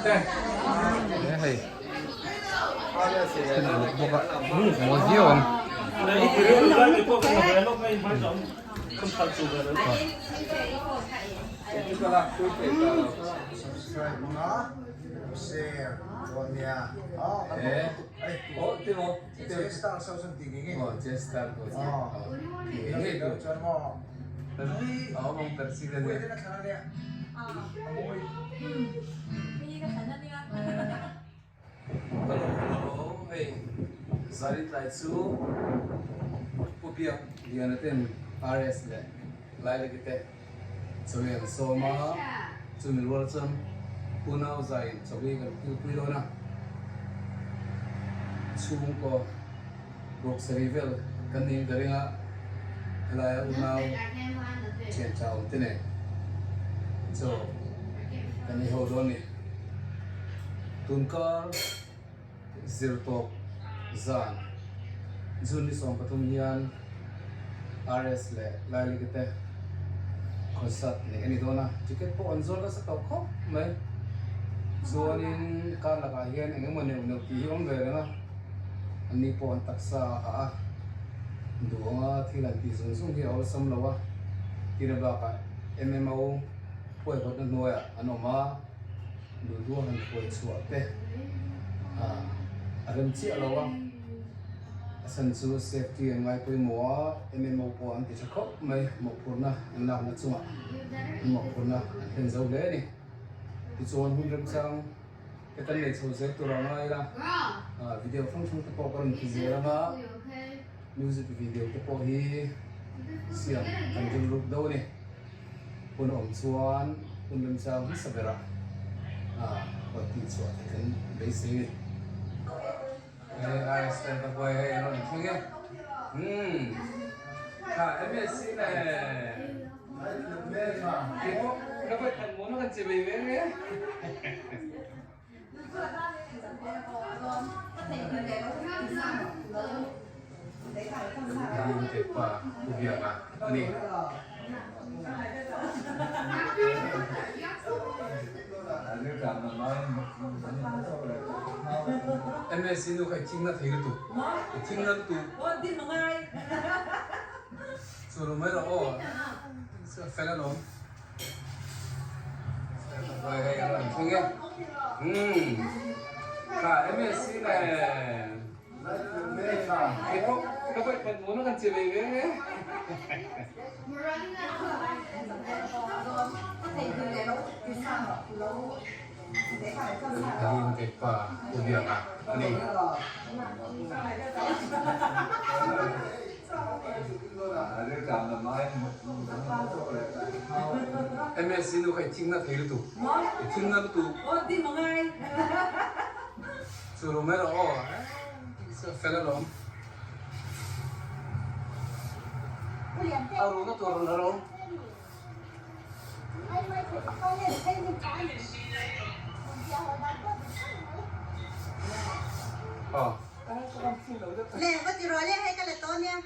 Te hei thil uluk bawk a mawi viau ang. Hello hello hei zari tlai chu Pu Biak Liana ten RS leh Lailaki te chawi an sawm a chumi rual chuan unau zai chawi kan kilpui dawn a chhungkaw ruk sarih vel kan niin ka ring a helaia unau thian tha awm te nen chaw kan ei ho dawn a ni. Tunkar zir tawp zan June ni 13 hian RS leh Lailiki te concert neih a ni dawn a, ticket pawh an zawt nasa tawh khawp mai. Chuanin kar lakah hian eng emaw neuh neuh tih hi awm ve reng a, anni pawh an taksa a hah a, duh anga thil an tih zung zung hi a awlsam lo a, tina bakah MMO huaihawtna hnuaiah an awm a, duhduha han hruai chhuah te a rem chiah lo a, a chhan chu safety an ngai pawimawh a, MMO pawh an ti tha khawp mai, mawhphurhna an lakna chungah an mawhphurhna an hlen zo hle a ni. Tichuan hun remchang te kan nei chho zel tur a ngai la, video hrang hrang te pawh ka rawn ti zel ang a, music video te pawh hi siam kan rilruk deuh a ni. Hun awm chuan hun remchang hmasa berah rawn tih chhuah theih kan beisei a ni. Hei RS ten ka huai hei an rawn thleng e. Umm kha MSc le. Keipawh ka vawi khat mawn a kan che ve ve nge. Pa Pu Biaka a ni. MSc nu kha i thing na thei lutuk, i thing na lutuk. Chu lo mai rawh aw, fel alawm. Hei a rawn thleng e. Umm kha MSc le. Keipawh ka vawi khat mawn a kan che ve ve nge. Halim kei pa Pu Biaka a ni. MSc nu kha i thing na thei lutuk, i thing na lutuk. Chu lo mai rawh aw, fel alawm. A ruhna tur rawn la rawh. Aw. Le va ti rawh le hei ka la tawh nia.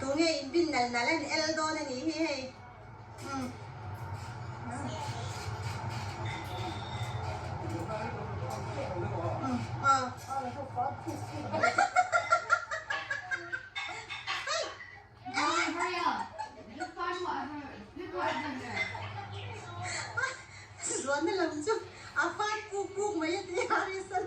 Tunge in bin nal nal an el dawn a nih hi hei. Zuanna lam chu a fat kuk kuk mai a ti a Harrison.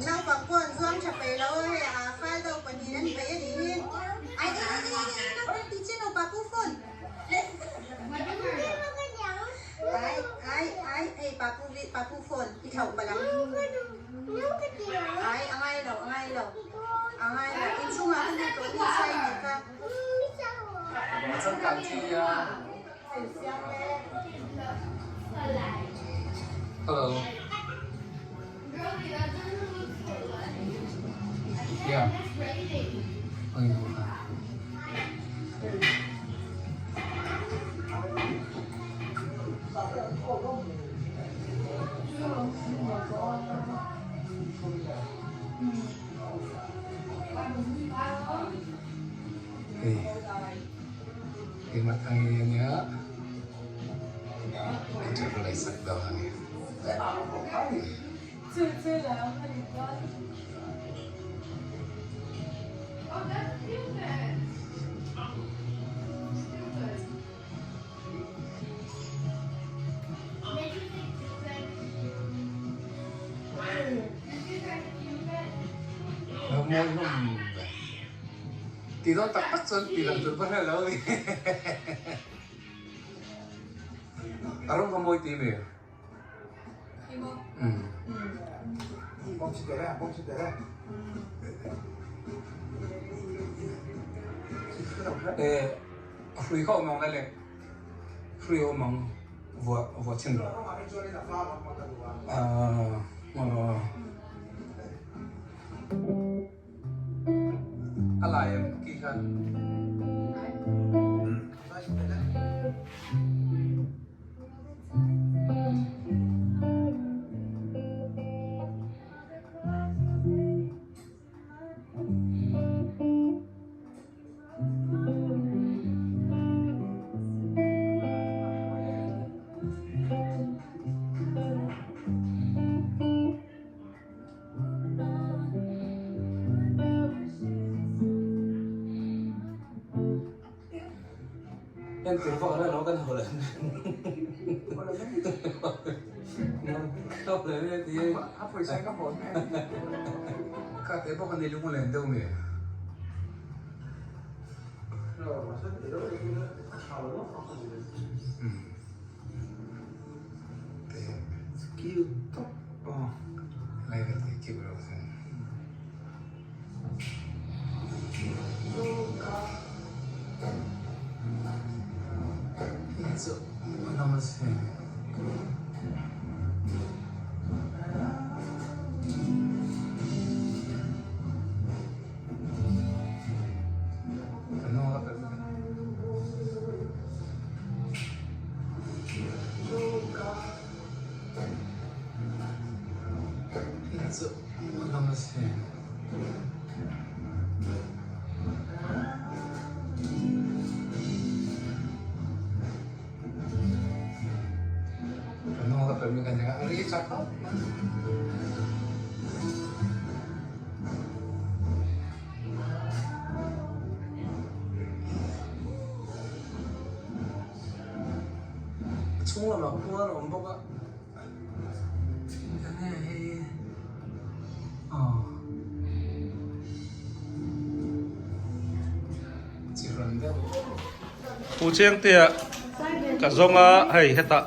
Naupang pawh an zuang tha peih lo a, hei a fal deuh pahnih an beih a nih hi. Ai ai ai ai ai naupang tih chian lo papu phone. Ai ai ai hei papu papu phone i thlauh palh ang. Ai a ngai lo a ngai lo a ngai lo inchungah khan hei tawh ni sai nih kha. Hello. Yeah. Keimah Thangi a nia, guitar ka leisak dawn a ni. Mawi hlawm ve. Ti dawn tak tak chuan ti lang tur pawh hre lo a ni. A rawng kha mawi ti mi? Eh, hrui kha awm ang le le. Hrui awm ang vuah vuah chhin rawh. Ah, ah. A lai em ki khan. En tur vak reng lo kan haw leh A pawisa ka haw mai. Ka te bawk a ni lung a len deuh mi. Cute tawp aw. Lai vel te cute reuh sin. Hei chu lam a si. A chhung lamah khuan a awm bawk a enge hei aw chi rawn deuh. Pu Chiangtea ka zawng a hei hetah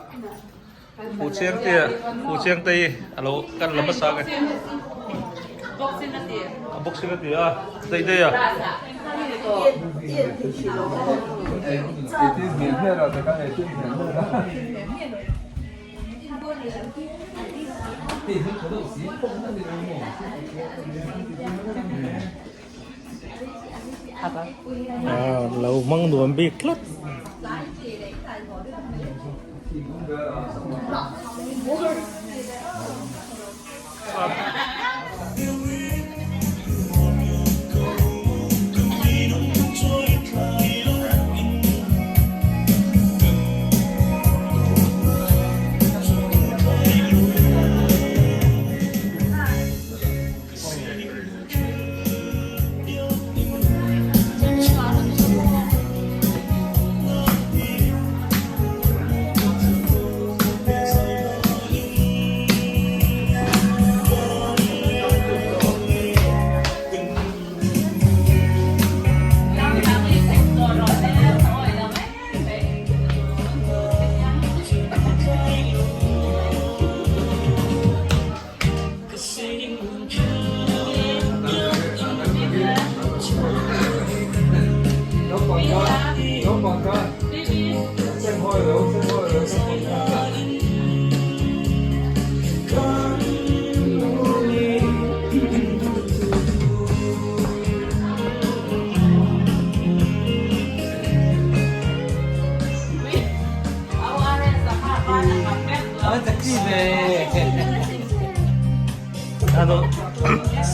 Pu Chiangtea Pu Chiangtei a lo kan la hmasa nge a boxing a ti a daih daih a. Lo hmang nuam bik tlat.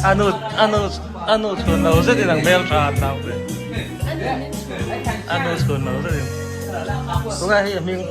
Anu anu anu chhun lo zet in ang hmel tha an nau ve. A nu chhun lo zetin. Tungai hei a hming.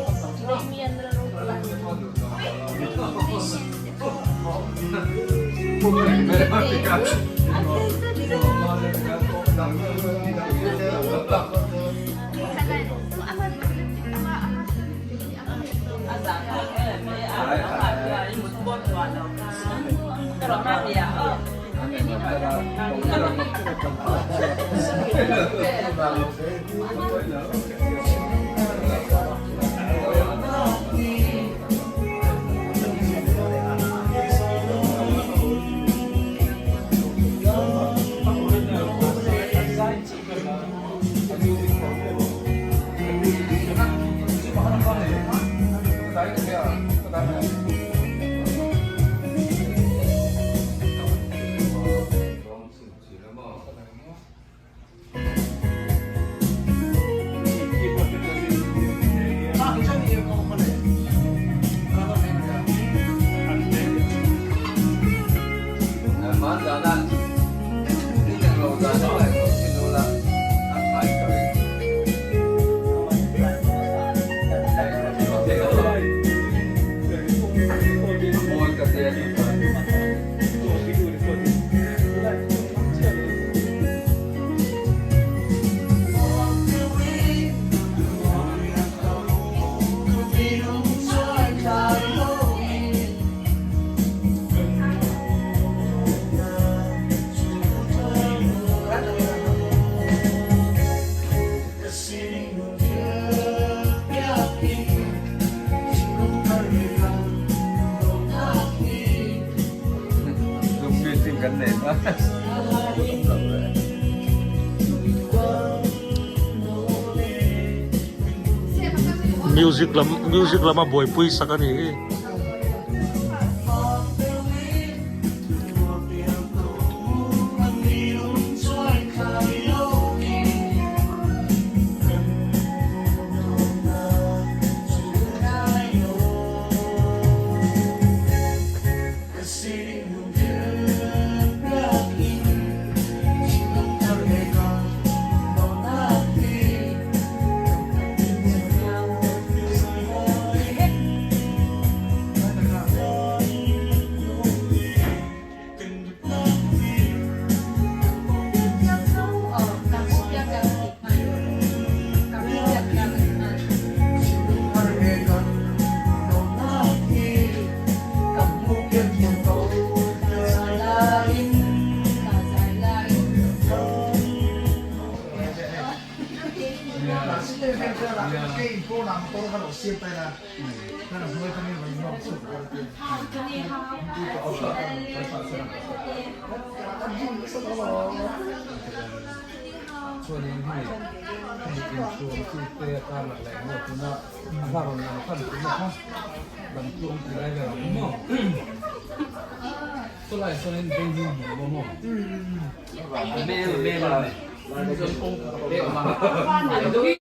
Music lam music lama buaipui sak a ni hi.